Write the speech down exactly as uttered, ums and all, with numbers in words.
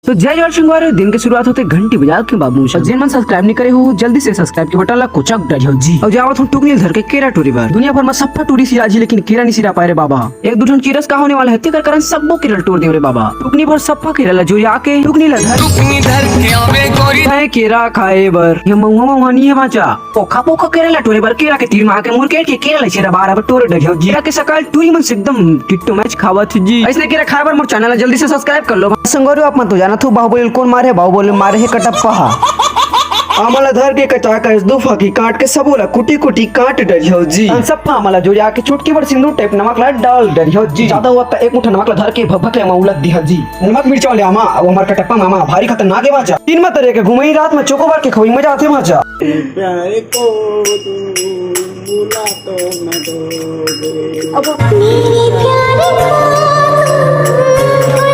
तो जय जोहार संगवारी हो, दिन के शुरुआत होते घंटी बजा के बाबू। अउ जेन मन सब्सक्राइब नहीं करे हो, जल्दी से सब्सक्राइब के बटन ला कोचक डरियो जी। अउ जावत हूँ टुकनी ल धर के केरा टोरे बर। दुनिया भर में सप्पा टूरी सिरा जी, लेकिन केरा नहीं सिरा पाए रे बाबा। एक दू ठन चिरस का होने वाला है, तेकर कारण सब्बो केरा ल टोर देव रे बाबा। टुकनी भर सप्पा केरा ला जुरिया के टुकनी ला धर टुकनी धर के आवे गोरी। है केरा खाए बर, ये महुआ महुआ नहीं है बाचा। पोखा पोखा केरा ला टोरे बर केरा के तीर मा आके मुरकेट के केरा ला छेरा बार अब टोर डरियो जी। केरा के सकाल टूरी मन से एकदम टिट्टो मैच खावत जी। अइसने केरा खाए बर मोर चैनल ला जल्दी से सब्सक्राइब कर लो। संगवारी हो, आप मन तो जानत हो बाहुबली ल कोन मारे हे? बाहुबली ल मारे हे कटप्पा हा। आमा ला धर के कचा कस दू फाकी काट के सबो ला कुटी कुटी काट डरियो जी। अन सप्पा आमा ला जुरिया के चुटकी भर सिंदूर टाइप नमक ला डाल डरियो जी। ज्यादा हुआ त एक मुट्ठा नमक ला धर के भक भक ले आमा उलत दिहा जी। नमक मिर्चा वाले आमा, अब हमार कटप्पा मामा भारी खतरनाक है बाचा। दिन में तरे के घुमई, रात में चोकोबार के खवई, मजा आथे बाचा। प्यार को तुम भुला तो न दोगे। अब मेरे प्यार को तुम